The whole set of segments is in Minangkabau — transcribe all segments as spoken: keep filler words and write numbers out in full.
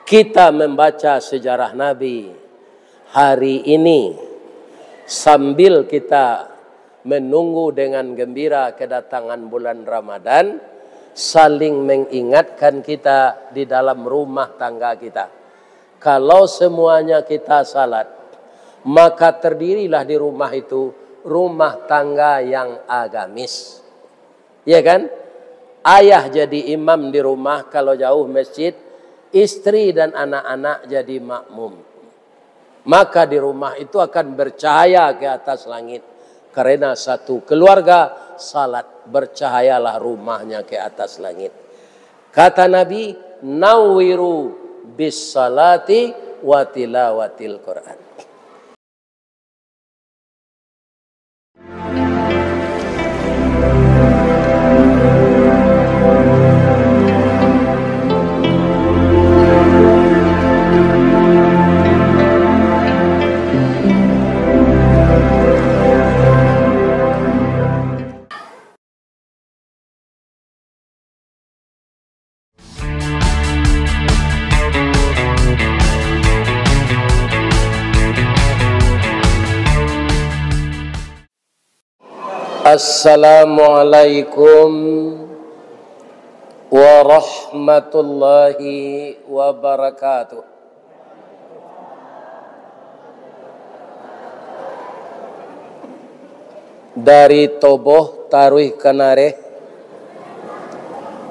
Kita membaca sejarah Nabi hari ini, sambil kita menunggu dengan gembira kedatangan bulan Ramadan, saling mengingatkan kita di dalam rumah tangga kita. Kalau semuanya kita salat, maka terdirilah di rumah itu rumah tangga yang agamis. Ya kan? Ayah jadi imam di rumah, kalau jauh masjid, istri dan anak-anak jadi makmum. Maka di rumah itu akan bercahaya ke atas langit. Karena satu keluarga salat, bercahayalah rumahnya ke atas langit. Kata Nabi, "Nawwiru bis salati wa tilawatil Quran." Assalamualaikum warahmatullahi wabarakatuh. Dari Toboh taruih ka Nareh,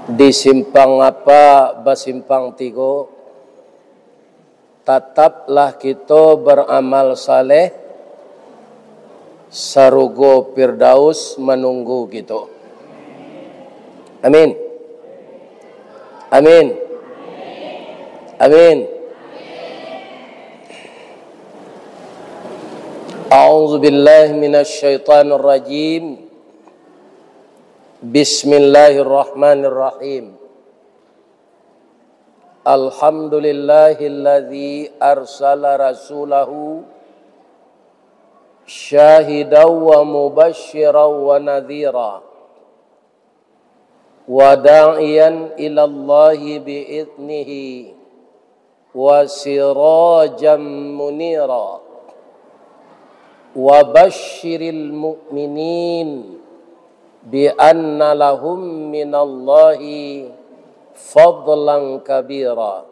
di simpang apa basimpang tigo, tataplah kito baramal saleh, sarugo Firdaus manunggu kito. Amin. Amin. Amin. A'udzubillahi minasyaitonirrajim. Bismillahirrahmanirrahim. Alhamdulillahilladzi arsala rasulahu syahidan wa mubasysyiran wa nadhira, wa da'iyan ilallahi bi'idnihi, wa sirajan munira, wa basysyiril mu'minin bi anna lahum minallahi fadlan kabira.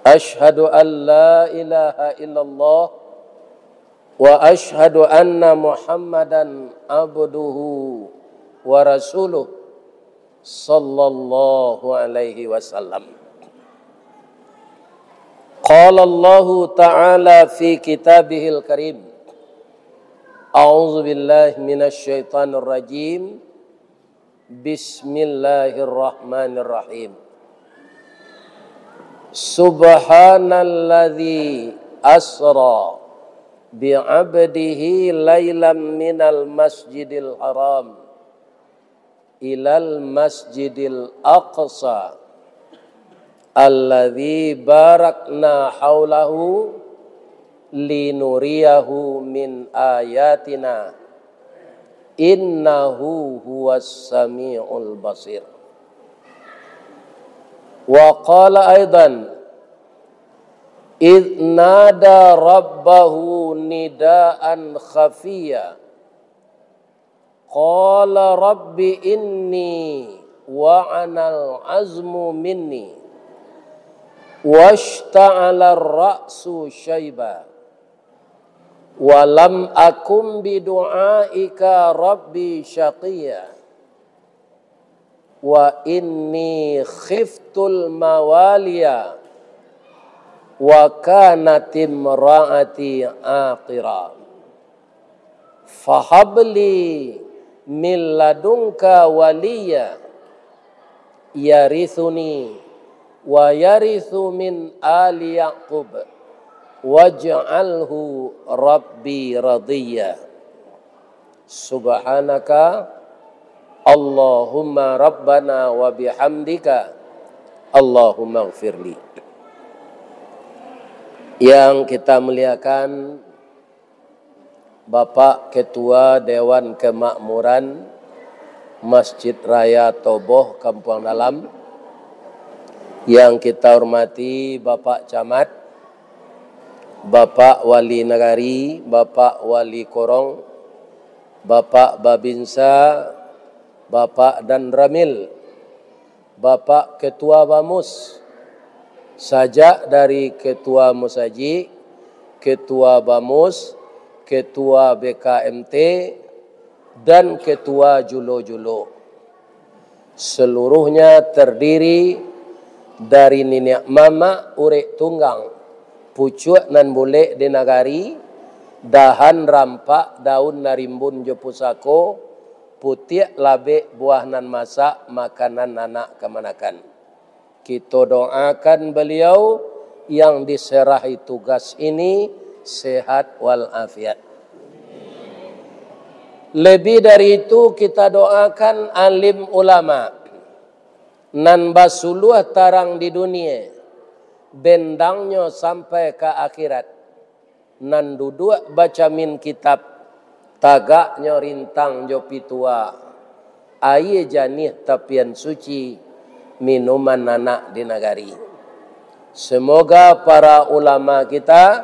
Asyhadu an la ilaha illallah wa asyhadu anna Muhammadan abduhu wa rasuluh, sallallahu alaihi wasallam. Qala Allahu ta'ala fi kitabihil karim. A'udzubillahi minasyaitonirrajim. Bismillahirrahmanirrahim. Subhanalladzi asra bi'abdihi lailam minal masjidil haram ilal masjidil aqsa alladzi barakna haulahu linuriyahu min ayatina, innahu huwas samiul basir. Wa qala aidan, idh nada rabbahu nidaan khafiyya, qala rabbi inni wa'anal azmu minni, washta'alar ra'su syaiba, wa lam akum bidu'aika rabbi syaqiyya, wa inni khiftul mawaliya, wa kanatim ra'ati aqira. Fahabli min ladunka waliya, yarithuni wa yarithu min ali Ya'qub, waj'alhu rabbi radiyya. Subhanaka Allahumma rabbana wa bihamdika, Allahumma gfirli. Yang kita muliakan, Bapak Ketua Dewan Kemakmuran Masjid Raya Toboh, Kampuang Dalam, Yang kita hormati Bapak Camat, Bapak Wali Nagari, Bapak Wali Korong, Bapak Babinsa, Bapak Danramil, Bapak Ketua Bamus, sajak dari Ketua Musajik, Ketua Bamus, Ketua B K M T, dan Ketua Julo-Julo. Seluruhnya terdiri dari niniak mamak urek tunggang, pucuak nan bulek di nagari, dahan rampak daun narimbun jo pusako, putiak labek buah nan masak, makanan anak kamanakan. Kito doakan baliau yang diserahi tugas ini sehat walafiat. Lebih dari itu, kita doakan alim ulama nan basuluah tarang di dunia, bendangnyo sampai ka akhirat, nan duduak bacamin kitab, tagaknyo rintang jo pitua, aia janiah tapian suci, minuman anak di nagari. Semoga para ulama kita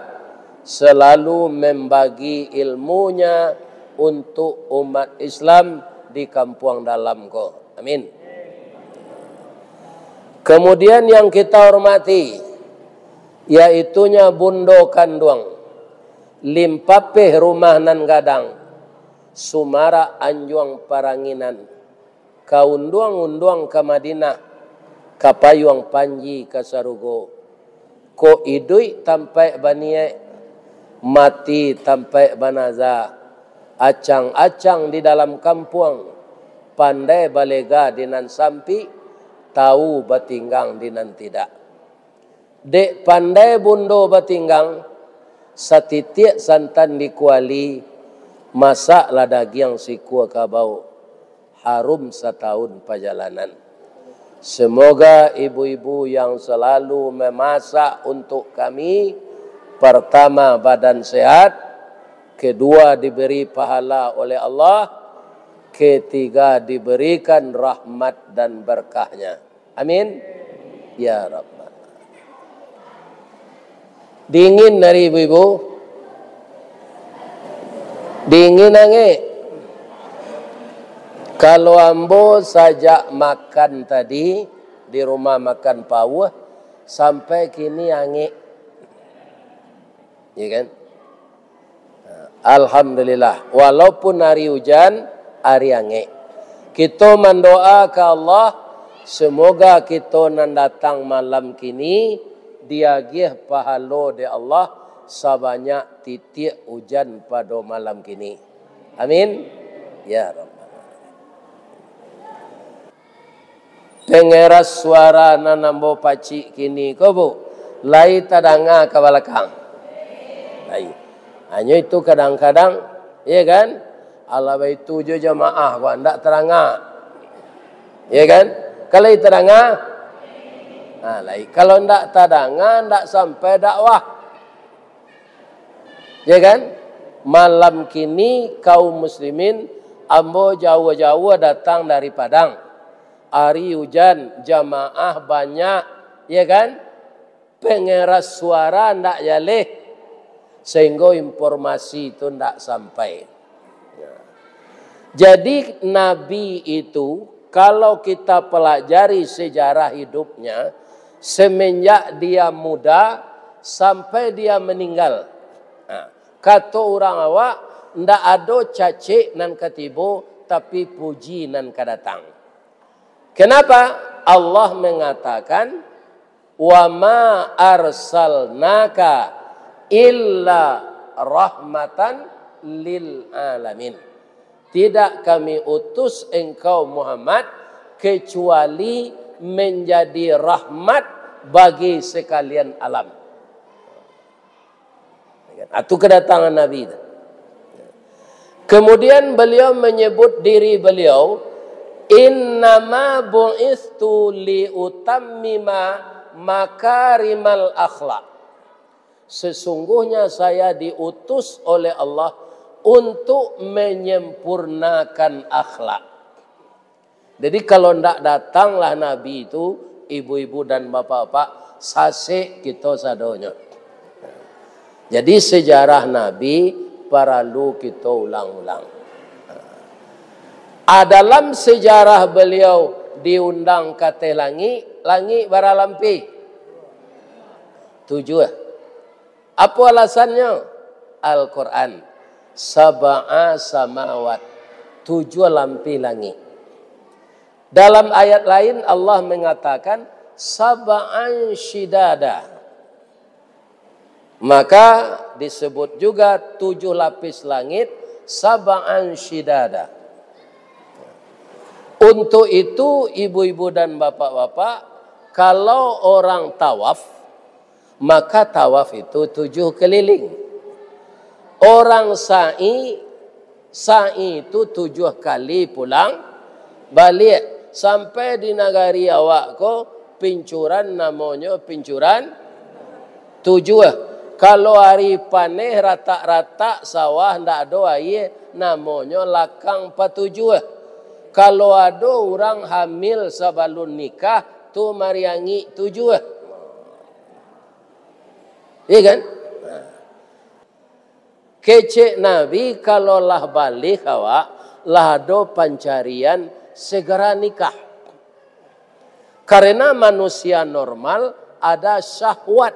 selalu membagi ilmunya untuk umat Islam di Kampuang Dalam ko. Amin. Kemudian yang kita hormati, yaitunya Bundo Kanduang, Limpapeh Rumah Nan Gadang, Sumarak Anjuang Paranginan, ka unduang-unduang ka Madinah, ka payuang panji ka sarugo. Kok iduik tampaik baniaik, mati tampaik banaza, acang-acang di dalam kampuang, pandai balega di nan sampik, tau batinggang di nan tidak. Dek pandai bundo batinggang, satitiak santan di kuali, masaklah dagiang sikua kabau, harum satahun pajalanan. Semoga ibu-ibu yang selalu memasak untuk kami, pertama badan sehat, kedua diberi pahala oleh Allah, ketiga diberikan rahmat dan berkahnya. Amin. Ya Rabbal. Dingin ari ibu-ibu. Dingin angek. Kalau ambo sajak makan tadi di rumah makan Pauh sampai kini angek. Ya kan? Alhamdulillah, walaupun ari ujan, ari angek. Kito mandoa ka Allah, semoga kito nan datang malam kini diagiah pahalo dek Allah sabanyak titiak ujan pado malam kini. Amin. Ya Rabbal Alamin. Pengeras suara nan ambo pacik kini ko, Bu, lai tadanga ka balakang? Lai. Hanyo itu kadang-kadang, ya kan? Alah baitu jo jamaah ko, ndak tadanga. Ya kan? Kalau tadanga, nah, lai. Kalau ndak tadanga, ndak sampai dakwah. Ya kan? Malam kini kaum muslimin, ambo jauah-jauah datang dari Padang. Ari ujan, jamaah banyak, ya kan? Pengeras suara ndak jaleh, sehingga informasi tu ndak sampai. Jadi, Nabi itu, kalau kita pelajari sejarah hidupnya, semenjak dia muda sampai dia meninggal. Nah, kato urang awak, ndak ado cacek nan ka tibo, tapi puji nan ka datang. Kenapa? Allah mengatakan, "Wa ma arsalnaka illa rahmatan lil alamin." Tidak Kami utus engkau, Muhammad, kecuali menjadi rahmat bagi sekalian alam. Itu kedatangan Nabi itu. Kemudian beliau menyebut diri beliau, "Innama bu'istu li utammima makarimal akhlak." Sesungguhnya saya diutus oleh Allah untuk menyempurnakan akhlak. Jadi, kalau ndak datanglah Nabi itu, Ibu-ibu dan bapak-bapak, sasek kito sadonyo. Jadi, sejarah Nabi paralu kito ulang-ulang. Ah, dalam sejarah beliau diundang ka ateh langik, langik bara lampih? Tujuah. Apo alasannyo? Al-Quran. Sab'a samawat. Tujuah lampih langik. Dalam ayat lain, Allah mengatakan, "Sab'an syidada." Maka disebut juga tujuh lapis langit, "Sab'an syidada." Untuk itu, ibu-ibu dan bapak-bapak, kalau orang tawaf, maka tawaf itu tujuh keliling. Orang sa'i, sa'i itu tujuah kali pulang baliak. Sampai di nagari awak ko, pincuran namonyo pincuran tujuah. Kalau ari paneh, ratak-ratak sawah ndak ado aia, namonyo lakang patujuah. Kalau ado urang hamil sabalun nikah, tu mariangik tujuah. Iya kan? Nah. Kecek Nabi, kalau lah baligh awak, lah ado pancarian, segera nikah. Karena manusia normal ada syahwat,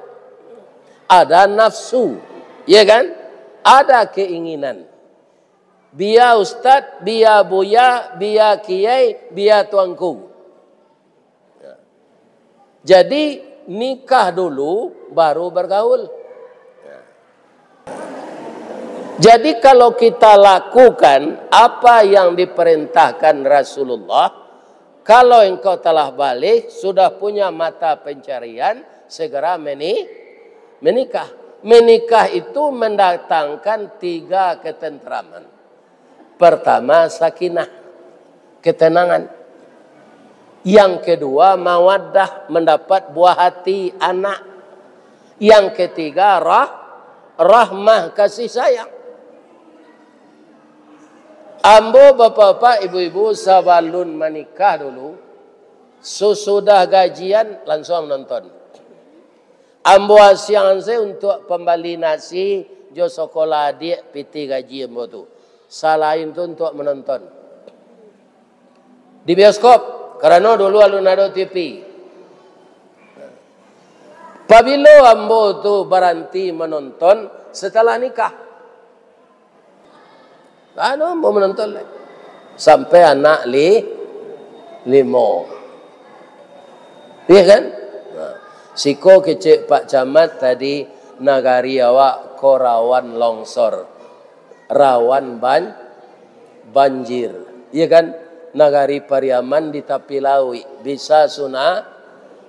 ada nafsu, ya kan? Ada keinginan. Bia ustad, bia buya, bia kiai, bia tuanku. Ya. Jadi, nikah dulu, baru bergaul. Ya. Jadi, kalau kita lakukan apa yang diperintahkan Rasulullah, kalau engkau telah baligh, sudah punya mata pencarian, segera meni-, menikah. Menikah itu mendatangkan tiga ketenteraman. Pertama, sakinah, ketenangan. Yang kedua, mawaddah, mendapat buah hati anak. Yang ketiga, rah-, rahmah, kasih sayang. Ambo, bapak-bapak, ibu-ibu, sabalun manikah dulu, susudah gajian, lansuang nonton. Ambo asiang se untuak pambali nasi jo sokolah adiak pitih gaji ambo tu. Salain tu untuak manonton di bioskop, karano dulu alun ado T V. Pabilo ambo tu baranti manonton? Setelah nikah. Anu, ambo manonton lai. Sampai anak li-, limo. Iya kan? Nah, siko kecek Pak Camat tadi, nagari awak ko rawan longsor, rawan ban-, banjir. Iya kan? Nagari Pariaman di tapi lauik, bisa suna-,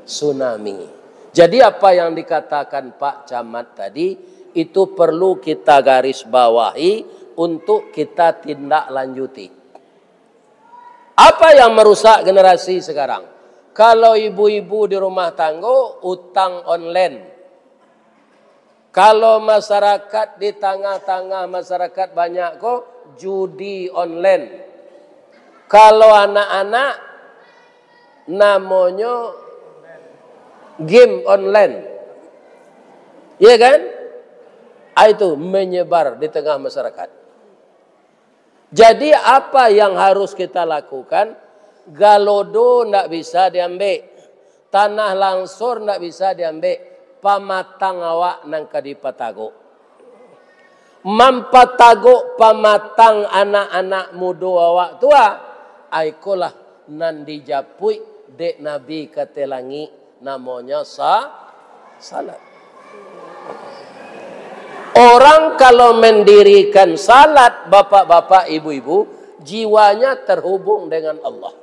tsunami. Jadi, apa yang dikatakan Pak Camat tadi, itu perlu kita garis bawahi untuk kita tindak lanjuti. Apa yang merusak generasi sekarang? Kalau ibu-ibu di rumah tanggo, utang online. Kalau masyarakat, di tangah-tangah masyarakat banyak ko, judi online. Kalau anak-anak, namonyo game online. Iya kan? Ah, itu menyebar di tengah masyarakat. Jadi, apa yang harus kita lakukan? Galodo ndak bisa diambek, tanah langsor ndak bisa diambek, pamatang awak nan ka dipatagok. Mampatagok pamatang anak-anak mudo awak tu, ah, ikolah nan dijapuik dek Nabi ka ateh langik, namonyo sa-, salat. Orang kalau mendirikan salat, bapak-bapak, ibu-ibu, jiwanya terhubung dengan Allah.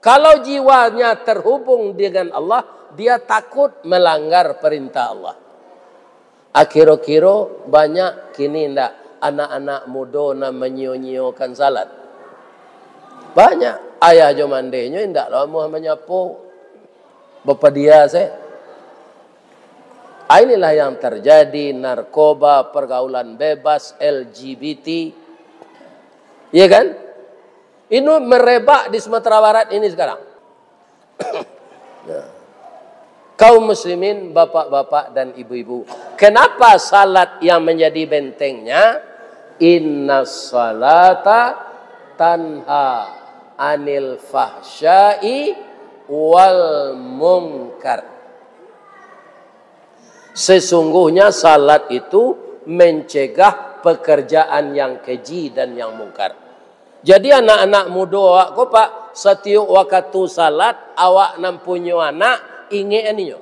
Kalau jiwanya terhubung dengan Allah, dia takut melanggar perintah Allah. Akiro-kiro banyak kini ndak anak-anak mudo nan manyio-nyiokan salat? Banyak. Ayah jo mandehnyo indak lo amuah manyapo. Bapadia se. Ah, inilah yang terjadi, narkoba, pergaulan bebas, L G B T. Iya kan? Ini merebak di Sumatera Barat ini sekarang. Nah. Kaum muslimin, bapak-bapak dan ibu-ibu, kenapa salat yang menjadi bentengnya? Inna salata tanha anil fahsyai wal munkar. Sesungguhnya salat itu mencegah pekerjaan yang keji dan yang mungkar. Jadi anak-anak mudo awak ko, Pak, satiok wakatu salat, awak nan punyo anak, ingek ninyo.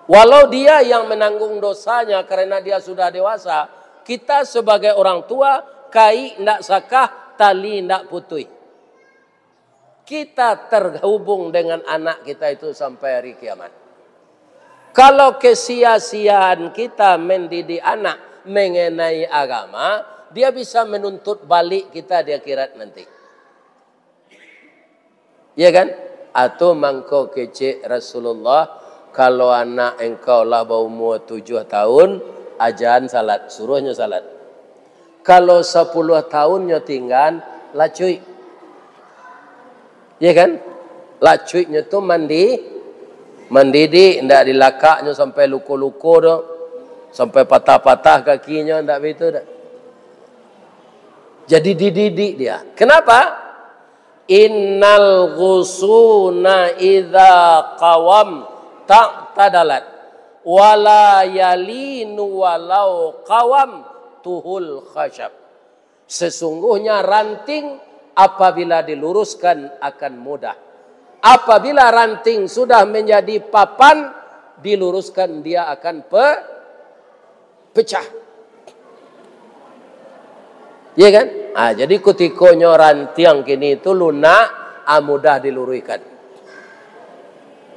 Walau dia yang menanggung dosanya karena dia sudah dewasa, kita sebagai orang tua, kaik ndak sakah, tali ndak putuih. Kita terhubung dengan anak kita itu sampai hari kiamat. Kalau kesia-siaan kita mendidik anak mengenai agama, dia bisa menuntut balik kita di akhirat nanti. Ya kan? Atau mangko kecek Rasulullah, "Kalau anak engkau lah baumur tujuh tahun, ajan salat, suruhnyo salat. Kalau sapuluah tahunnyo tinggan, lacuik." Ya kan? Lacuiknyo tu mandi, mandidik, ndak dilakaknyo sampai luko-luko tu, sampai patah-patah kakinyo, ndak begitu dak? Jadi dididik dia. Kenapa? Innal ghusuna idza qawam ta'tadalat, wala yalinu walau qawam tuhul khashab. Sesungguhnya ranting apabila diluruskan akan mudah. Apabila ranting sudah menjadi papan, diluruskan dia akan pe-, pecah. Ya kan? Ah, jadi kutikonyo rantiang kini tu lunak, ah, mudah diluruihkan.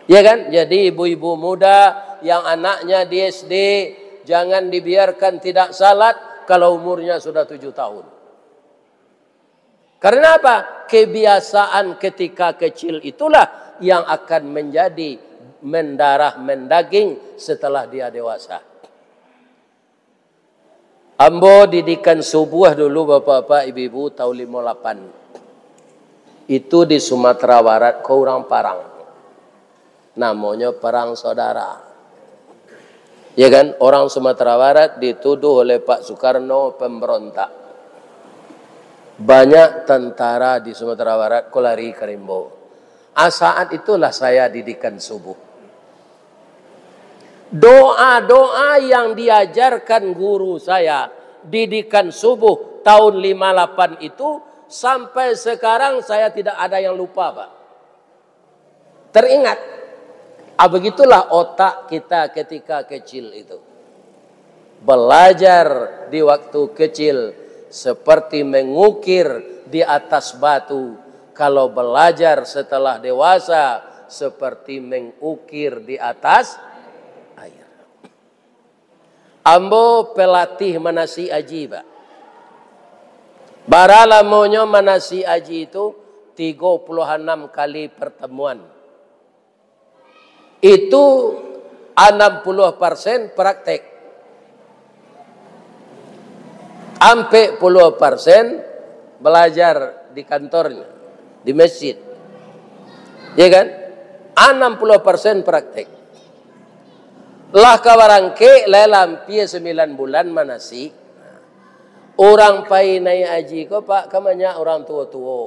Ya kan? Jadi ibu-ibu muda yang anaknya di S D, jangan dibiarkan tidak salat kalau umurnya sudah tujuh tahun. Karena apa? Kebiasaan ketika kecil itulah yang akan menjadi mendarah mendaging setelah dia dewasa. Ambo didikan subuah dulu, bapak-bapak, ibu-ibu, tahun limo lapan. Itu di Sumatera Barat, ko urang parang. Namonyo perang saudara. Ya kan? Orang Sumatera Barat dituduh oleh Pak Soekarno pemberontak. Banyak tentara di Sumatera Barat ko lari ka rimbo. Ah, saat itulah saya didikan subuh. Doa-doa yang diajarkan guru saya, didikan subuh tahun lima lapan itu, sampai sekarang saya tidak ada yang lupa, Pak. Teringat. Ah, begitulah otak kita ketika kecil itu. Belajar di waktu kecil seperti mengukir di atas batu. Kalau belajar setelah dewasa, seperti mengukir di atas air. Ambo pelatih manasik aji, Pak. Bara lamonyo manasik aji tu? Tigo puluah anam kali pertemuan. Itu anam puluah persen praktek. Ampek puluah persen belajar di kantornyo, di masjid. Ya kan? Anam puluah persen praktek. Lah ka barangkek, lah lampia sambilan bulan manasik. Urang pai naiak aji ko, Pak, kan banyak urang tuo-tuo.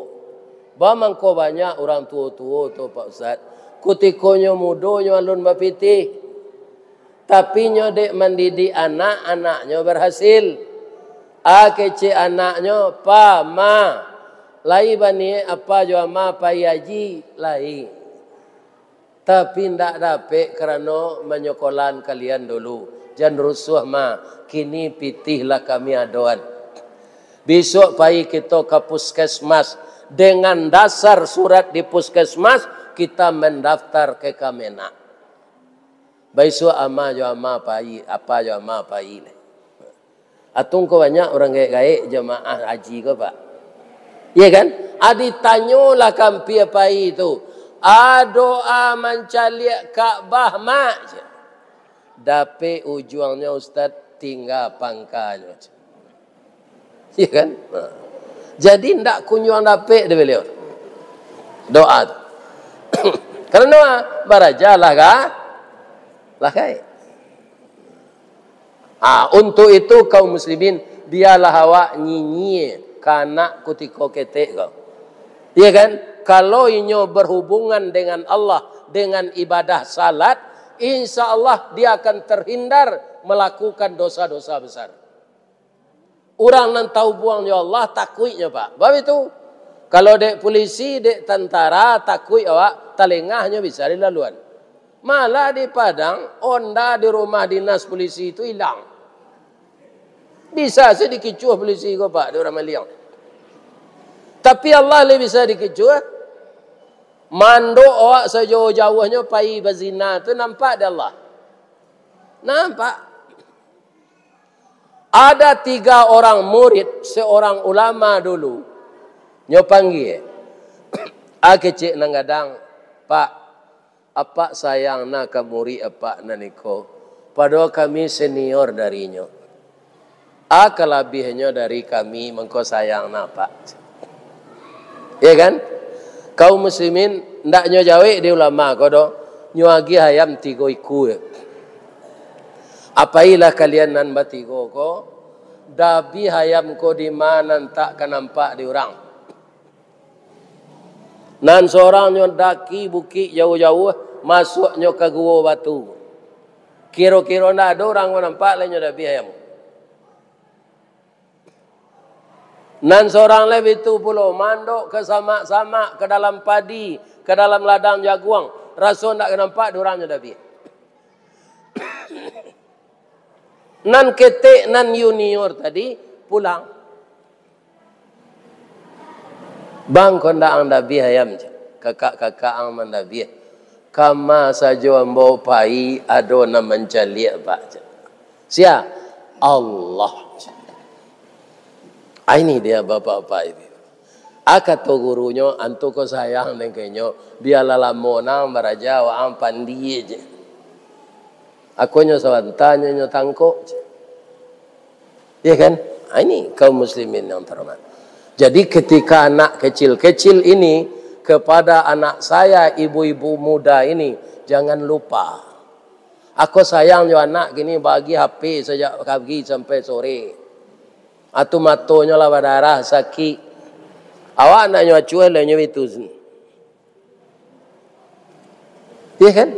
Ba mangko banyak urang tuo-tuo tu, Pak Ustaz. Kutikonyo mudo nyo alun bapitih. Tapi nyo dek mandidik anak, anaknyo berhasil. A kecek anaknyo, "Pa, Ma, lai baniaik apa jo Ama pai aji?" "Lai." "Tapi ndak dapek karano manyokolan kalian dulu." "Jan rusuah, Ma, kini pitih lah kami adoan. Bisuak pai kito ka puskesmas. Dengan dasar surat di puskesmas, kita mendaftar ke Kemenag." Baisuak ama jo ama pai, apa jo ama pai lai. Atau ko banyak urang gaek-gaek jamaah haji ko, Pak. Iya kan? A, ditanyolah ka ampia pai tu, "A, doa mancaliak Ka'bah, Mak?" "Dapek ujuangnyo, Ustaz, tingga pangkanyo." Iya kan? Ha. Jadi, ndak kunjuang dapek dek baliau doa tu. Karano baraja lah ka, lah kai. Ah, untuk itu, kaum muslimin, bialah awak nyinyia ka anak kutiko ketek ko. Iya kan? Kalau inyo berhubungan dengan Allah dengan ibadah salat, insya Allah dia akan terhindar melakukan dosa-dosa besar. Urang nan tahubuang jo Allah takuiknyo, Pak. Bab itu, kalau dek pulisi, dek tantara, takuik awak, talengahnyo bisa dilaluan. Malah di Padang, onda di rumah dinas pulisi itu ilang. Bisa se dikicuah pulisi ko, Pak, dek urang maliang. Tapi Allah lai bisa dikicuah. Mandok awak sajauah-jauahnyo pai bazina tu nampak dek Allah. Nampak. Ada tiga orang murid seorang ulama dulu. Nyo panggia. Ah, kecek nan gadang, "Pak, apak sayang na ka murid apak nan iko. Padahal kami senior dari inyo. Ah, kalabiahnyo dari kami, mangko sayang na apak." Ya kan? Kaum muslimin, ndak nyo jawek di ulama ko doh. Nyo agiah ayam tigo ikua. "Apailah kalian nan batigo ko, dabiah ayam ko di ma nan tak ka nampak di urang." Nan sorang nyo daki bukik jauah-jauah, masuaknyo ka guo batu. Kiro-kiro ndak ado urang ko nampak lai nyo dabiah ayam. Nan sorang lai bitu pulo, mandok ka samak-samak, ka dalam padi, ka dalam ladang jaguang, raso ndak ka nampak dek urang nyo dabiah. Nan ketek, nan junior tadi pulang. "Bang, ko ndak ang dabiah ayam?" "Kakak-kakak ang mandabiah. Kama sajo ambo pai, ado nan mancaliak, Pak." "Sia?" "Allah." "Ah, ini dia bapak-bapak ini." Ah, kato gurunyo, "Antu ko sayang dek inyo, bialah lamo nan baraja, waang pandie je. Akonyo sabantanyo nyo tangkok je." Ya kan? Ah, ini kaum muslimin yang terhormat. Jadi, ketika anak kecil-kecil ini kepada anak saya, ibu-ibu muda ini, jangan lupa. Ako sayang jo anak kini, bagi H P sajak pagi sampai sore. Atu matonyo lah badarah, sakik. Awak nak nyo acuah lah nyo itu. Iya kan?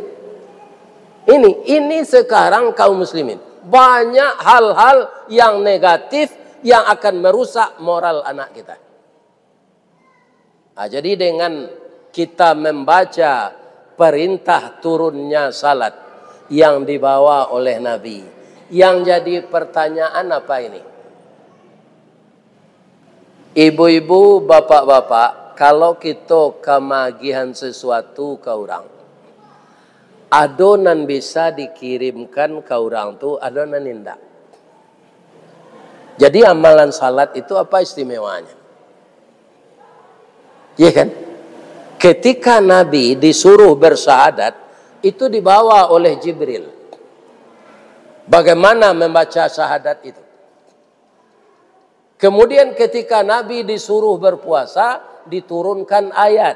Ini, ini sekarang kaum muslimin. Banyak hal-hal yang negatif yang akan merusak moral anak kita. Ah, jadi dengan kita membaca perintah turunnya salat yang dibawa oleh Nabi, yang jadi pertanyaan apa ini? Ibu-ibu, bapak-bapak, kalau kito kamagihan sesuatu ka urang, ado nan bisa dikirimkan ka urang tu, ado nan indak. Jadi amalan salat itu apa istimewanya? Iya kan? Ketika Nabi disuruh bersyahadat, itu dibawa oleh Jibril. Bagaimana membaca syahadat itu? Kemudian ketika Nabi disuruh berpuasa, diturunkan ayat.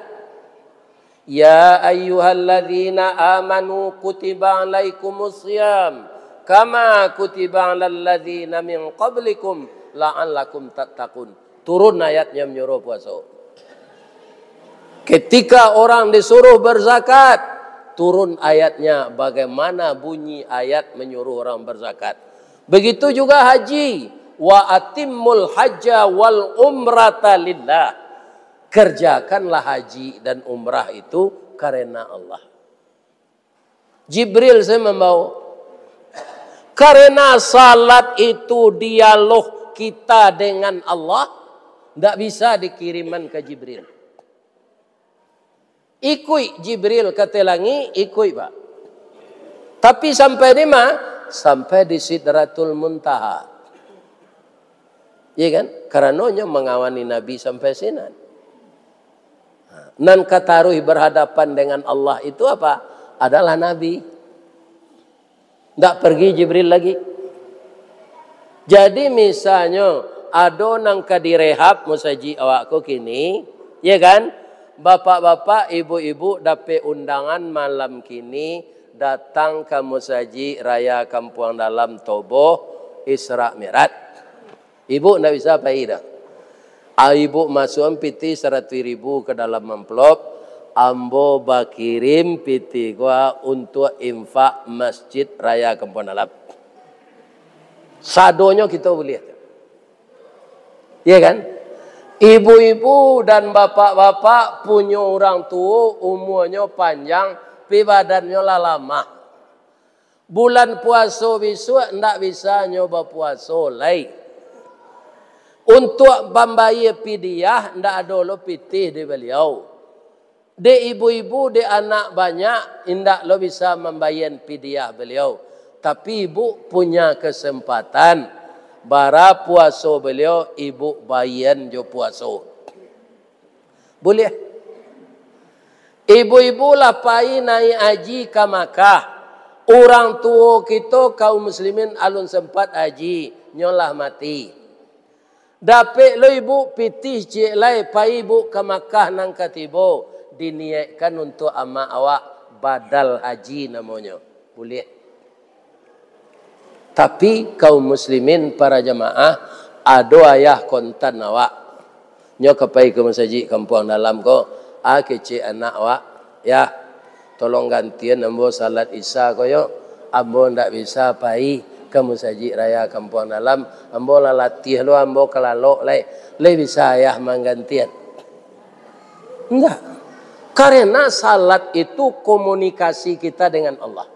"Ya ayyuhalladzina amanu kutiba alaikumus siyam, kama kutiba alal ladzina min qablikum la'allakum tattaqun." Turun ayatnya menyuruh puasa. Ketika orang disuruh berzakat, turun ayatnya bagaimana bunyi ayat menyuruh orang berzakat. Begitu juga haji, "Wa atimmul hajja wal umrata lillah." Kerjakanlah haji dan umrah itu karena Allah. Jibril sajo mambawa. Karena salat itu dialog kita dengan Allah, ndak bisa dikiriman ka Jibril. Ikuik Jibril ka ateh langik, ikuik, Pak. Tapi sampai di ma? Sampai di Sidratul Muntaha. Iya kan? Karano nyo mangawani Nabi sampai sinan. Nan ka taruih berhadapan dengan Allah itu apa? Adalah Nabi. Ndak pergi Jibril lagi. Jadi misalnyo, ado nan ka direhab musajik awak ko kini, ya kan? Bapak-bapak, ibu-ibu dapek undangan malam kini datang ka Musajik Raya Kampuang Dalam Toboh Isra Mi'raj. Ibu ndak bisa pai doh. Ah, ibu masuakan pitih saratuih ribu ka dalam amplop, ambo bakirim pitih ko untuak infak Masjid Raya Kampuang Dalam. Sadonyo kito buliah. Iya kan? Ibu-ibu dan bapak-bapak punyo urang tuo, umuanyo panjang, pi badannyo lah lamah. Bulan puaso bisuak ndak bisa nyo bapuaso lai. Untuak mambayia pidiah, ndak ado lo pitih di baliau. Dek ibu-ibu, dek anak banyak, indak lo bisa mambayia pidiah baliau. Tapi ibu punya kesempatan, bara puaso baliau, ibu bayia jo puaso. Buliah. Ibu-ibu lah pai naik haji ka Makkah. Urang tuo kito, kaum muslimin, alun sempat haji, nyo lah mati. Dapek lo ibu pitih ciek lai, pai ibu ka Makkah nan ka tibo, diniaikkan untuak amak awak, badal haji namonyo. Buliah. Tapi, kaum muslimin, para jamaah, ado ayah kontan awak. Nyo ka pai ka Masajik Kampuang Dalam ko, ah, kecek anak awak, "Yah, tolong gantian ambo salat Isya ko yo. Ambo ndak bisa pai ka Masajik Raya Kampuang Dalam. Ambo lah latiah lo, ambo ka lalok lai. Lai bisa ayah manggantian?" Enggak. Karena salat itu komunikasi kita dengan Allah.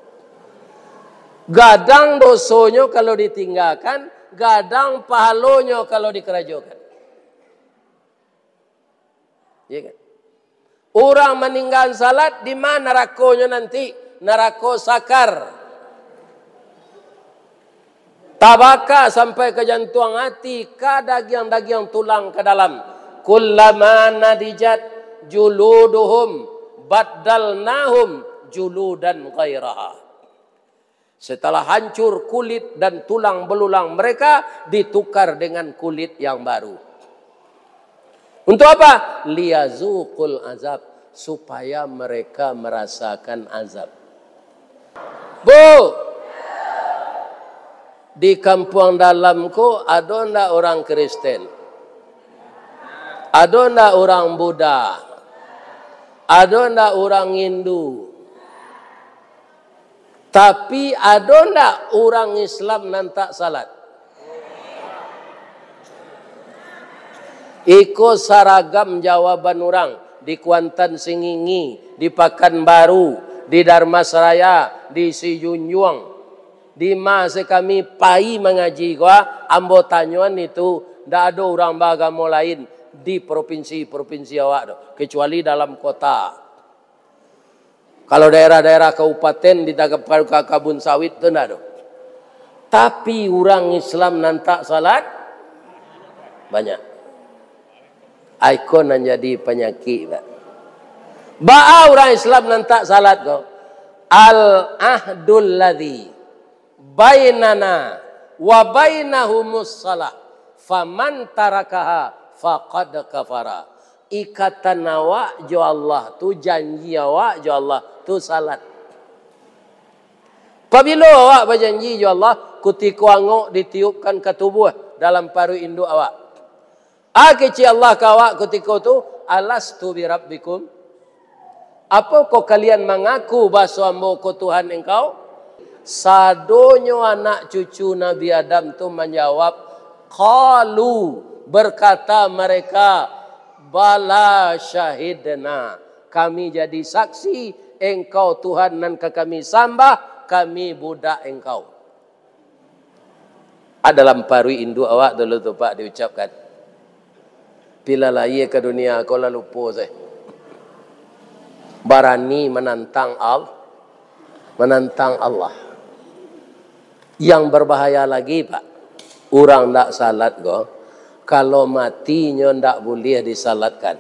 Gadang dosonyo kalau ditinggakan, gadang pahalonyo kalau dikarajokan. Iya kan? Urang maninggaan salat, di ma narakonyo nanti? Narako sakar. Tabaka sampai ka jantuang ati, ka dagiang-dagiang tulang ka dalam. "Kullama nadijat juluduhum baddalnahum juludan ghairaha." Setelah hancur kulit dan tulang belulang mereka, ditukar dengan kulit yang baru. Untuk apa? "Liyazuqul azab", supaya mereka merasakan azab. Bu, di Kampuang Dalam ko ado ndak urang Kristen? Ado ndak urang Buddha? Ado ndak urang Hindu? Tapi, ado ndak urang Islam nan tak salat? Iko saragam jawaban urang di Kuantan Singingi, di Pakanbaru, di Dharmasraya, di Sijunjuang. Di ma se kami pai mangaji ko, ambo tanyoan itu, ndak ado urang baagamo lain di propinsi-propinsi awak tu, kecuali dalam kota. Kalau daerah-daerah kabupaten di Taga-, ka-, kabun sawit tu ndak ado. Tapi urang Islam nan tak salat banyak. Ai ko nan jadi panyakik, Pak. Baa urang Islam nan tak salat ko? "Al-ahdul ladzi bainana wa bainahumus shalah, faman tarakaha faqad kafara." Ikatan awak jo Allah tu, janji awak jo Allah tu salat. Pabilo awak bajanji jo Allah, kutiko angok ditiupkan ka tubuah dalam paruik induak awak. A, kecek Allah ka awak kutiko tu, "Alastu birabbikum?" Apokoh kalian mangaku baso ambo ko Tuhan engkau? Sadonyo anak cucu Nabi Adam tu manjawab, qalu, berkata mereka, "Bala syahidna." Kami jadi saksi, engkau Tuhan nan ka kami sambah, kami budak engkau. A, dalam paruik induak awak dulu tu, Pak, diucapkan. Pila lahia ka dunia ko lah lupo se. Barani manantang Al-, manantang Allah. Yang berbahaya lagi, Pak, urang ndak salat ko, kalau mati nyo ndak buliah disalatkan.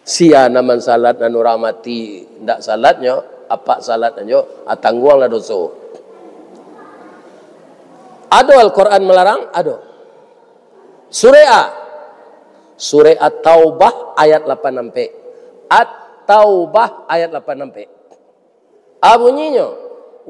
Sia nan mansalat nan urang mati ndak salatnyo, apak salat nyo, ah, tangguanglah doso. Ado Al-Quran malarang? Ado. Surah A. Surah At-Taubah ayat lapan ampek. At-Taubah ayat lapan ampek. A bunyinyo,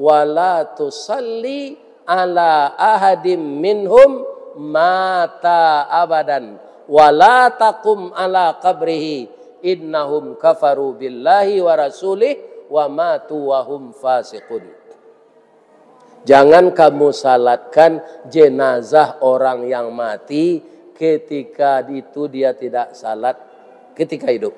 "Wala tusalli ala ahadim minhum mata abadan, wala taqum ala qabrihi, innahum kafaru billahi wa rasulih, wa matu wa hum fasiqun." Jangan kamu salatkan jenazah orang yang mati ketika itu dia tidak salat ketika hidup.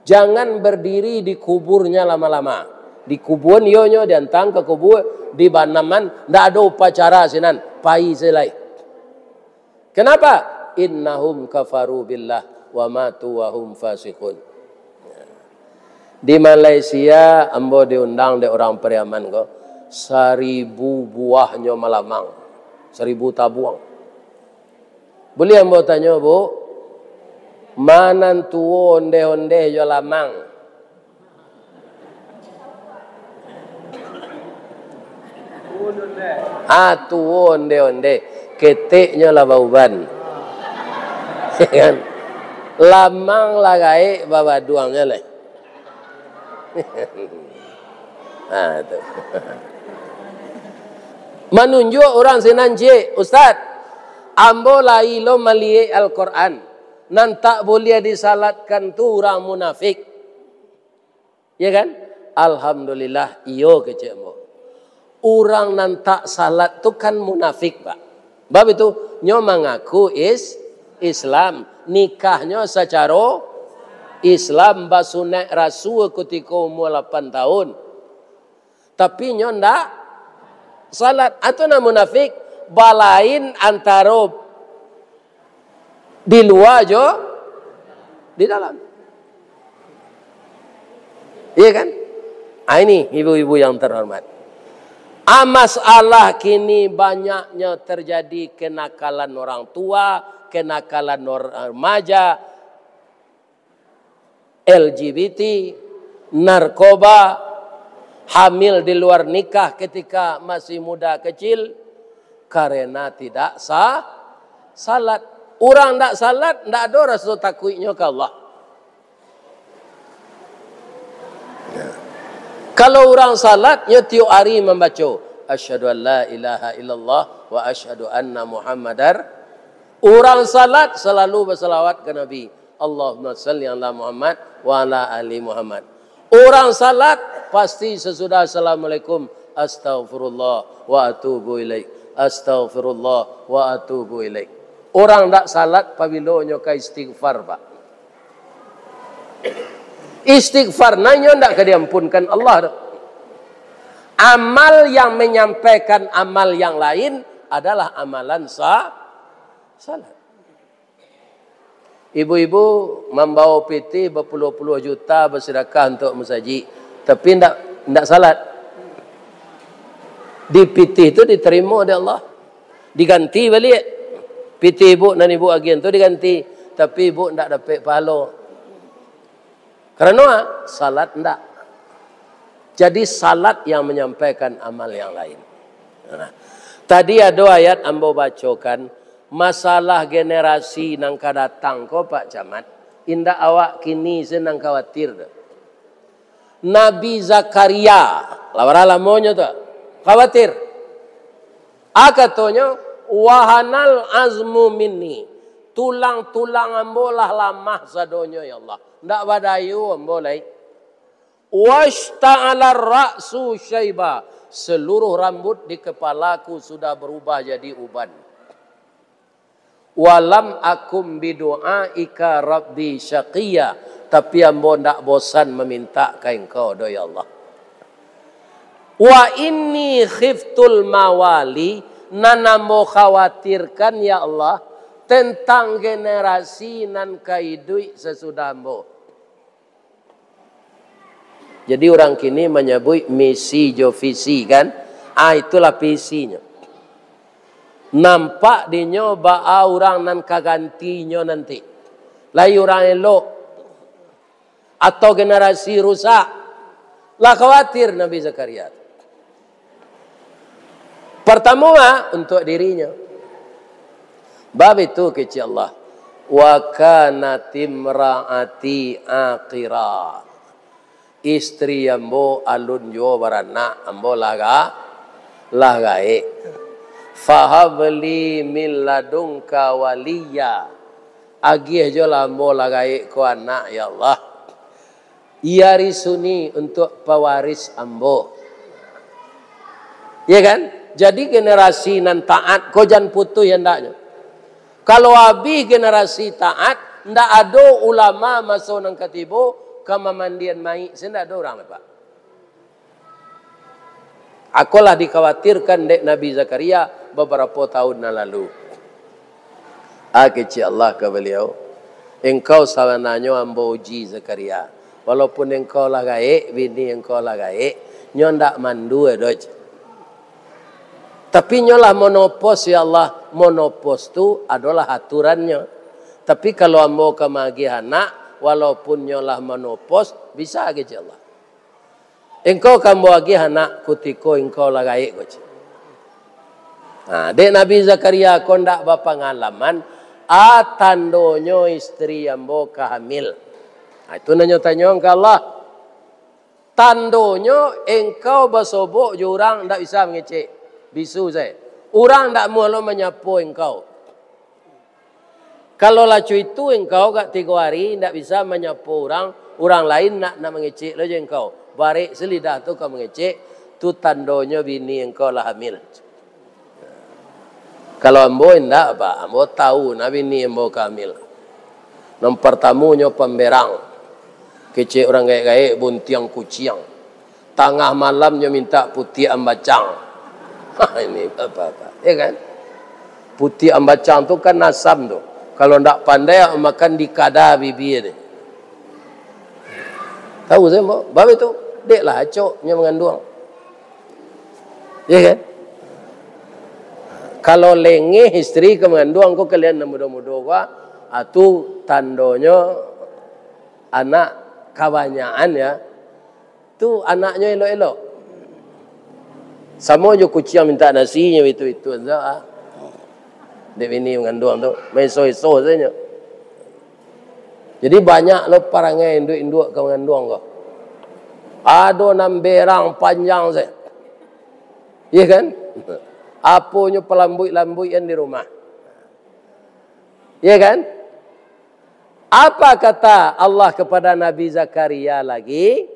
Jangan berdiri di kuburnya lama-lama. Dikubuan iyonyo, diantang ka kubua, dibanaman, ndak ado upacara sinan, pai se lai. Kenapa? "Innahum kafaru billah wa matu wa hum fasiqun." Di Malaysia, ambo diundang dek urang Pariaman ko, saribu buahnyo malamang, saribu tabuang. Buliah ambo tanyo, Bu, ma nan tuo ondeh-ondeh jo lamang? Ah, tuo ondeh-ondeh, keteknyo lah bauban. Kan? Lamang lah gaek babaduangnyo lai. Ah, tu. Manunjuak urang sinan ciek, "Ustaz, ambo lai lo maliek Al-Quran, nan tak buliah disalatkan tu urang munafik." Ya kan? Alhamdulillah, iyo kecek ambo. Urang nan tak salat tu kan munafik, Pak. Bab itu, nyo mangaku is-, Islam, nikahnyo sacaro Islam, basunaik rasul kutiko umua lapan tahun. Tapi nyo ndak salat. Atau nan munafik, balain antaro di lua jo di dalam. Iya kan? Ah, ini ibu-ibu yang terhormat. Ah, masalah kini banyaknya terjadi kenakalan orang tua, kenakalan orang remaja, L G B T, narkoba, hamil di luar nikah ketika masih muda kecil, karena tidak sa-, salat. Urang ndak salat, ndak ado raso takuiknyo ka Allah. Ya. Kalau urang salat, nyo tiok ari mambaco, "Asyhadu an la ilaha illallah wa asyhadu anna Muhammadar." Urang salat salalu basalawat ka Nabi. "Allahumma salli ala Muhammad wa ala ali Muhammad." Urang salat pasti sasudah assalamualaikum, "Astaghfirullah wa atubu ilaik. Astaghfirullah wa atubu ilaik." Urang ndak salat pabilo nyo ka istighfar, Pak. Istighfar nah nyo ndak ka diampunkan Allah doh. Amal yang menyampaikan amal yang lain adalah amalan sa-, salat. Ibu-ibu mambawa pitih bapuluah-puluah juta basidakah untuak masajik, tapi ndak, ndak salat. Di pitih tu ditarimo dek Allah. Diganti baliak. Pitih ibu nan ibu agiahan tu diganti, tapi ibu ndak dapek pahalo. Karano, ah, salat ndak. Jadi, salat yang menyampaikan amal yang lain. Nah, tadi ado ayat ambo bacokan, masalah generasi nan ka datang ko, Pak Camat, indak awak kini se nan khawatir doh. Nabi Zakaria, lah bara lamonyo tu, khawatir. Ah, katonyo, "Wahanal azmu minni, tulang-tulang ambo lah lamah sadonyo, ya Allah. Ndak badayo ambo lai. Washta'alar ra'su syaiba, seluruh rambut di kepalaku sudah berubah jadi uban. Walam akum bidu'aika rabbi syaqiyya, tapi ambo ndak bosan mamintak ka Engkau doh, ya Allah. Wa inni khiftul mawali, nan ambo khawatirkan, ya Allah, tentang generasi nan ka iduik sasudah ambo." Jadi, urang kini manyabuik misi jo visi, kan? Ah, itulah visinyo. Nampak dinyo baa urang nan ka gantinyo nanti. Lai urang elok atau generasi rusak? Lah khawatir Nabi Zakaria. Pertama, untuak dirinyo. Bab itu kecek Allah. Wa kanat imraati aqira. Istri ambo alun juo baranak, ambo lah ga-, lah gaek. Fahab li min ladunka waliya. Agiah jolah ambo lah gaek ko anak, ya Allah. Yarisuni, untuak pawaris ambo. Ya kan? Jadi generasi nan taat ko jan putuih andaknyo. Kalau abih generasi taat, ndak ado ulama maso nan ka tibo ka mamandian mayik, se ndak ado urang lai, Pak. Ako lah dikhawatirkan dek Nabi Zakaria babarapo tahun nan lalu. Ah, kecek Allah ka baliau, "Engkau sabananyo ambo uji, Zakaria. Walaupun engkau lah gaek, bini engkau lah gaek, nyo ndak mandua doh." Tapi nyo lah monopos, ya Allah. Monopos tu adolah aturannyo. Tapi kalau ambo ka maagiah anak, walaupun nyo lah monopos, bisa, kecek Allah. Engkau ka ambo agiah anak kutiko engkau lah gaek, kecek. Nah, dek Nabi Zakaria ko ndak bapangalaman, a tandonyo istri ambo ka hamil. Nah, itu nan nyo tanyoan ka Allah. Tandonyo engkau basobok jo urang ndak bisa mangecek. Bisu sae. Urang ndak amuah lo manyapo engkau. Kalau lah co itu engkau agak tigo ari ndak bisa manyapo urang, urang lain nak, nak mangecek lo jo engkau. Barek salidah tu ka mangecek, tu tandonyo bini engkau lah hamil. Kalau ambo indak, Pak, ambo tahu nah bini ambo ka hamil. Nan partamonyo pamberang. Kecek urang gaek-gaek, buntiang kuciang. Tangah malam nyo mintak putiak ambacang. Ini apa-apa, ya kan? Putiak ambacang tu kan asam tu. Kalau ndak pandai, makan di kada bibia tu. Tahu sae, Mbok? Bab itu, dek lah acok nyo manganduang. Ya kan? Kalau lengeh istri ka manganduang ko, kalian nan mudo-mudo ko, ah, tu tandonyo anak kabanyakan, ya. Tu anaknyo elok-elok. Samo jo kuciang mintak nasi nyo itu-itu sajo, ah. Dek bini manganduang tu, maeso-eso sajo. Jadi banyak lo parangai induak-induak ka manganduang ko. Ado nan berang panjang sajo. Iya kan? Aponyo palambuik-lambuikan di rumah. Iya kan? Apa kata Allah kepada Nabi Zakaria lagi?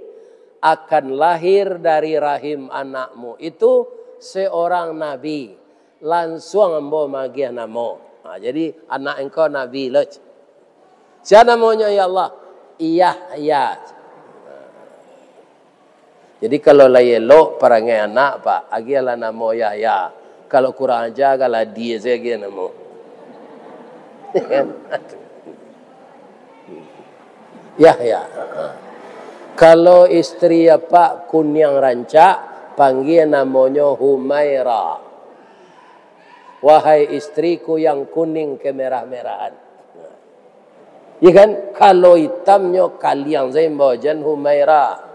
"Akan lahir dari rahim anakmu itu seorang nabi. Lansuang ambo magiah namo." Ha, jadi, anak engkau nabi lo. Sia namonyo, ya Allah? Yahya. Jadi, kalau lai elok parangai anak, Pak, agiahlah namo Yahya. Kalau kurang aja, kalau dia saya agiah namo. Yahya. Kalau istri Apak kuniang rancak, panggia namonyo Humaira. Wahai istriku yang kuning kemerah-merahan. Iya kan? Kalau itamnyo kaliang saimbo jan Humaira.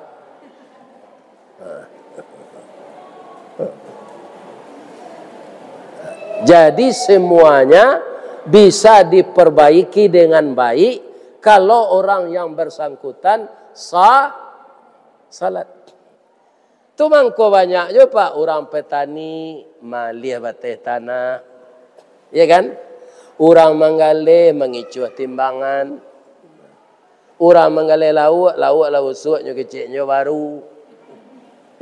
Jadi semuanya bisa diperbaiki dengan baik kalau orang yang bersangkutan sa-, salat. Tu mangko banyak jo, Pak, urang petani malih bateh tanah. Ya kan? Urang manggaleh mangicuah timbangan. Urang manggaleh lauak, lauak lah usuak nyo keceknyo baru.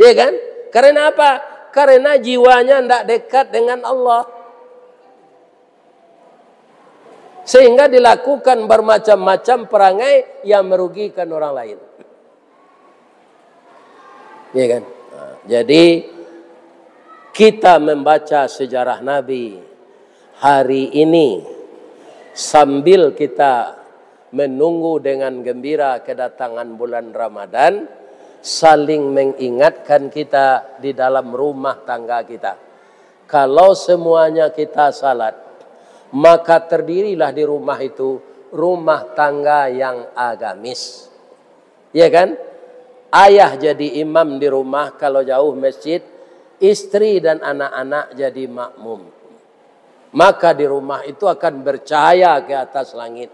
Ya kan? Karena apa? Karena jiwanya ndak dekat dengan Allah. Sehingga dilakukan bermacam-macam perangai yang merugikan orang lain. Ya kan? Nah, jadi, kita membaca sejarah Nabi hari ini sambil kita menunggu dengan gembira kedatangan bulan Ramadan, saling mengingatkan kita di dalam rumah tangga kita. Kalau semuanya kita salat, maka terdirilah di rumah itu rumah tangga yang agamis. Ya kan? Ayah jadi imam di rumah, kalau jauh masjid, istri dan anak-anak jadi makmum. Maka di rumah itu akan bercahaya ke atas langit.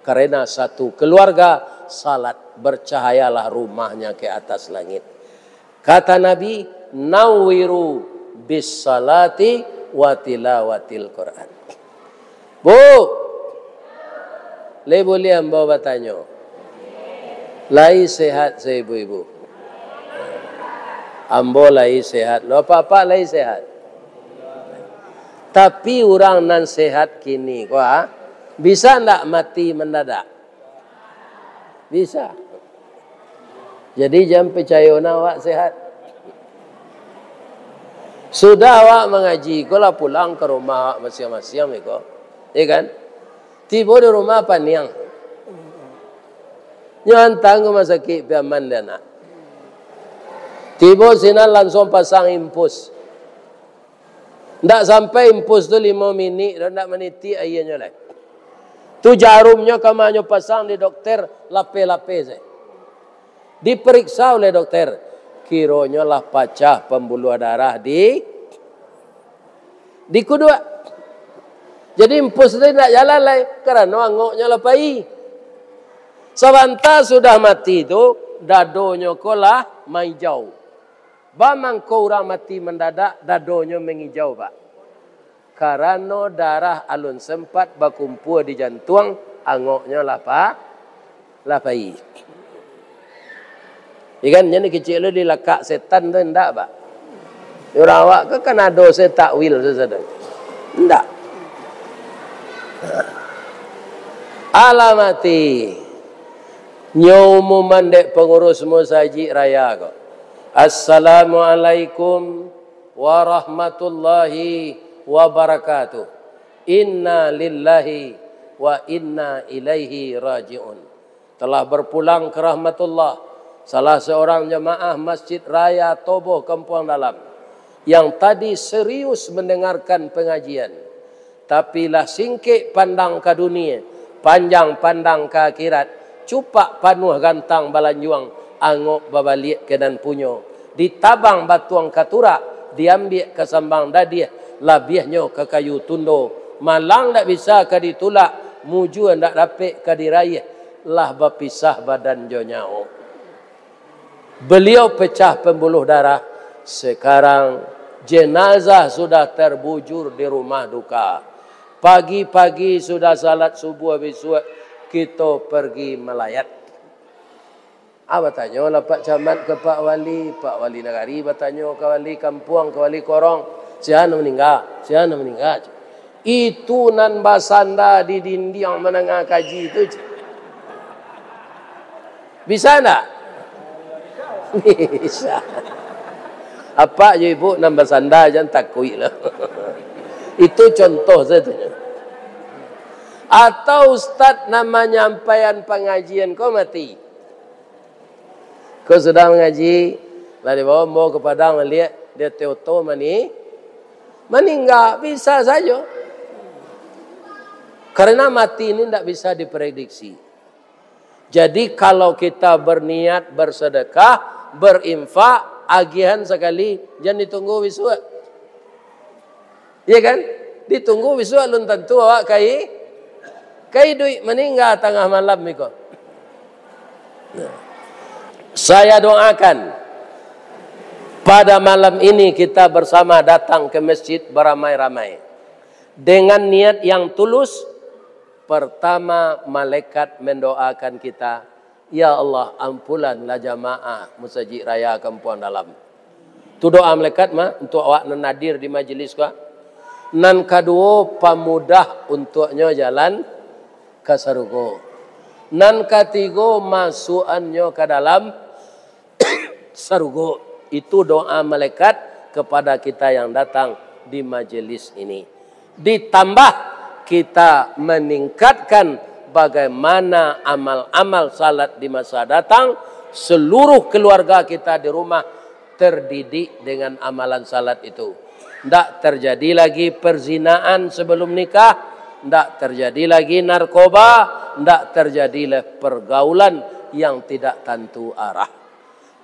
Karena satu keluarga salat, bercahayalah rumahnya ke atas langit. Kata Nabi, "Nawwiru bis salati wa tilawatil Quran." Bu, lai buliah ambo batanyo? Lai sehat se ibu-ibu? Ambo lai sehat. Lo, apak-apak lai sehat? Tapi urang nan sehat kini ko, ah, bisa ndak mati mendadak? Bisa. Jadi, jan picayo nah awak sehat. Sudah awak mangaji, ko lah pulang ka rumah awak masiang-masiang, iko. Iya kan? Tibo di rumah paniang. Nyo antang ka rumah sakik, pi aman dek anak. Tibo sinan langsuang pasang infus. Ndak sampai infus tu limo minik doh, ndak manitik aianyo lai. Tu jarumnyo ka ma nyo pasang di dokter, lapeh-lapeh se. Diperiksa oleh dokter, kironyo lah pacah pembuluh darah di, di kuduak. Jadi infus tu ndak jalan lai, karano angoknyo lah pai. Sabanta sudah mati tu, dadonyo ko lah maijau. Ba mangko urang mati mandadak, dadonyo mangijau, Pak? Karano darah alun sempat bakumpua di jantuang, angoknyo lah pa-, lah pai. Ikan jadi kecil tu dilakak setan tu indak, Pak? Urang awak ko kan ado se takwil sasado. Indak. Alah mati. Nyo umuman dek pangurus musajik raya ko. "Assalamualaikum warahmatullahi wabarakatuh. Inna lillahi wa inna ilaihi raji'un." Telah berpulang ke rahmatullah, salah seorang jamaah Masjid Raya Toboh Kampuang Dalam yang tadi serius mendengarkan pengajian. Tapi lah singkek pandang ka dunia, panjang pandang ka akhirat, cupak panuah gantang balanjuang, angok babaliak ka nan punyo, ditabang batuang ka turak, diambiak ka sambang dadiah, labiahnyo ka kayu tundo, malang ndak bisa ka ditulak, mujua ndak dapek ka diraiah, lah bapisah badan jo nyawo. Beliau pecah pembuluh darah. Sekarang jenazah sudah terbujur di rumah duka. Pagi-pagi sudah salat subuh bisuak, kito pergi malayat. Ah, batanyolah Pak Camat ka Pak Wali, Pak Wali Nagari batanyo ka Wali Kampuang, ka Wali Korong, "Sia nan maningga? Sia nan maningga?" Itu nan basanda di dindiang manangah kaji tu, cik. Bisa ndak? Bisa. Apak jo ibu nan basanda, jan takuik lah. Itu contoh sajo. Atau ustaz nan manyampaian pangajian ko mati. Ko sudah mangaji, lah dibawa ambo ka Padang baliak, di ateh oto mani-, maningga, bisa sajo. Karena mati ini ndak bisa diprediksi. Jadi, kalau kita berniat bersedekah, berinfak, agihan sakali, jan ditunggu bisuak. Iya kan? Ditunggu bisuak, alun tantu awak ka i-, ka iduik, maningga tangah malam iko. Nah. Saya doakan pada malam ini kita bersama datang ke masjid beramai-ramai dengan niat yang tulus. Pertama, malaikat mendoakan kita, "Ya Allah, ampunanlah jamaah Masjid Raya Kampuang Dalam." Tu doa malaikat mah, untuk awak nan hadir di majelis ko. Nan kaduo, pamudah untuknyo jalan ka sarugo. Nan katigo, masuakannyo ka dalam sarugo. Itu doa malaikat kepada kita yang datang di majelis ini. Ditambah kita meningkatkan bagaimana amal-amal salat di masa datang, seluruh keluarga kita di rumah terdidik dengan amalan salat itu. Ndak terjadi lagi perzinaan sebelum nikah, ndak terjadi lagi narkoba, ndak terjadi lagi pergaulan yang tidak tantu arah.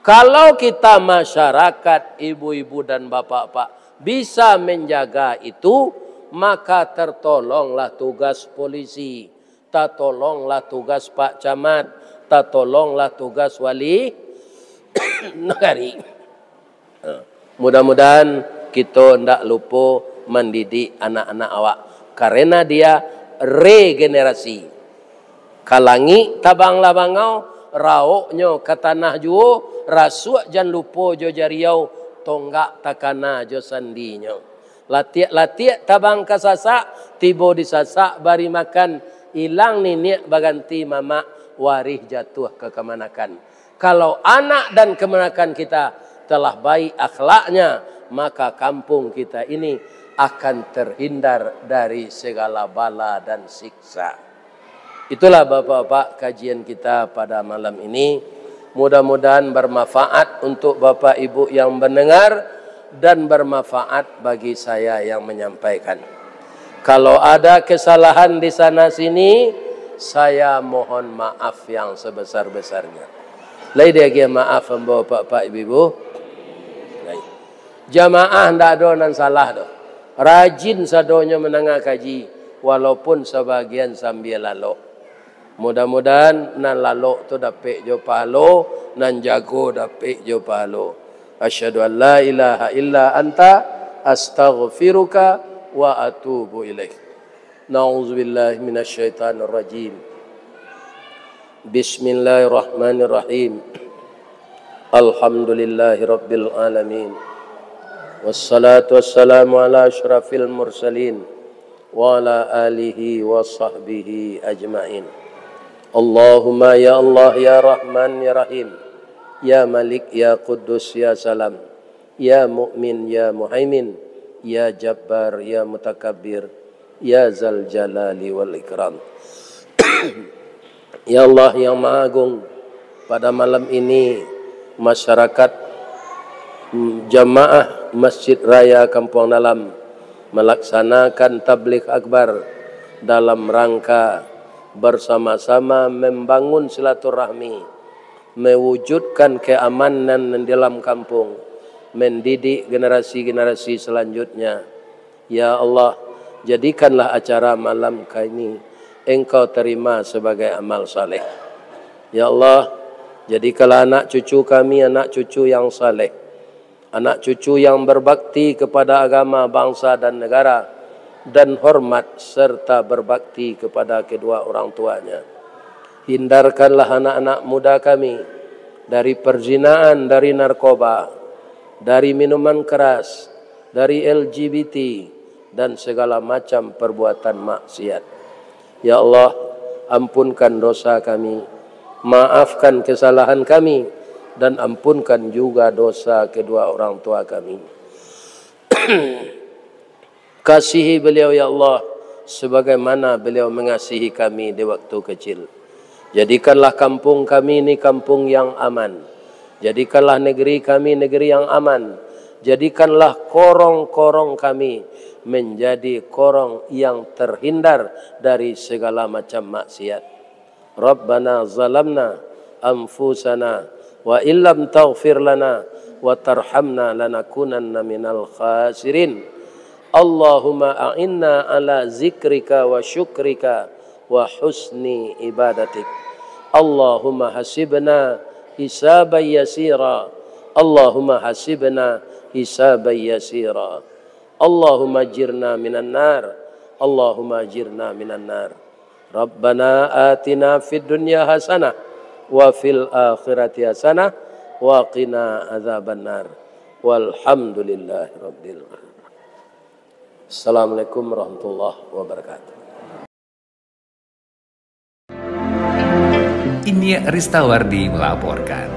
Kalau kita masyarakat, ibu-ibu dan bapak-bapak, bisa menjaga itu, maka tertolonglah tugas polisi, tatolonglah tugas Pak Camat, tatolonglah tugas wali nagari. Mudah-mudahan kito ndak lupo mandidik anak-anak awak, karena dia regenerasi. Ka langik tabanglah bangau, raoknyo ka tanah juo, rasuak jan lupo jo jariau, tonggak takana jo sandinyo. Latiak-latiak tabang ka sasak, tibo di sasak bari makan, ilang niniak baganti mamak, warih jatuah ka kamanakan. Kalau anak dan kamanakan kita telah baik akhlaknya, maka kampung kita ini akan terhindar dari segala bala dan siksa. Itulah bapak-bapak kajian kita pada malam ini. Mudah-mudahan bermanfaat untuk bapak ibu yang mendengar dan bermanfaat bagi saya yang menyampaikan. Kalau ada kesalahan di sana sini, saya mohon maaf yang sebesar-besarnya. Lai diagiah maaf ambo, bapak-bapak, ibu-ibu? Lai. Jamaah ndak ado nan salah doh. Rajin sadonyo mandanga kaji, walaupun sabagian sambia lalok. Mudah-mudahan nan lalok tu dapek jo pahalo, nan jago dapek jo pahalo. Asyhadu an la ilaha illa anta, astaghfiruka wa atubu ilaik. Na'udzubillahi minasyaitonirrajim. Bismillahirrahmanirrahim. Alhamdulillahirabbil alamin. Wassalatu wassalamu ala asyrafil mursalin wa ala alihi wa sahbihi ajmain. Allahumma ya Allah, ya Rahman, ya Rahim, ya Malik, ya Quddus, ya Salam, ya Mukmin, ya Muhaimin, ya Jabbar, ya Mutakabbir, ya Zal Jalali wal Ikram. Ya Allah yang Maha Agung, pada malam ini masyarakat, mm, jamaah Masjid Raya Kampuang Dalam melaksanakan tabligh akbar dalam rangka bersama-sama membangun silaturahmi, mewujudkan keamanan di dalam kampung, mendidik generasi-generasi selanjutnya. Ya Allah, jadikanlah acara malam kami Engkau terima sebagai amal saleh. Ya Allah, jadikanlah anak cucu kami anak cucu yang saleh, anak cucu yang berbakti kepada agama, bangsa, dan negara, dan hormat serta berbakti kepada kedua orang tuanya. Hindarkanlah anak-anak muda kami dari perzinaan, dari narkoba, dari minuman keras, dari L G B T, dan segala macam perbuatan maksiat. Ya Allah, ampunkan dosa kami, maafkan kesalahan kami, dan ampunkan juga dosa kedua orang tua kami. Kasihi beliau, ya Allah, sebagaimana beliau mengasihi kami di waktu kecil. Jadikanlah kampung kami ini kampung yang aman. Jadikanlah negeri kami negeri yang aman. Jadikanlah korong-korong kami menjadi korong yang terhindar dari segala macam maksiat. Rabbana zalamna anfusana wa illam taghfir lana wa tarhamna lanakunanna minal khasirin. Allahumma a'inna ala zikrika wa syukrika wa husni ibadatik. Allahumma hasibna hisaban yasira. Allahumma hasibna hisaban yasira. Allahumma ajirna minan nar. Allahumma ajirna minan nar. Rabbana atina fid dunya hasanah wa fil akhirati hasanah wa qina adzabannar. Walhamdulillahirabbil alamin. Assalamualaikum warahmatullahi wabarakatuh. Inyiak Ristawardi melaporkan.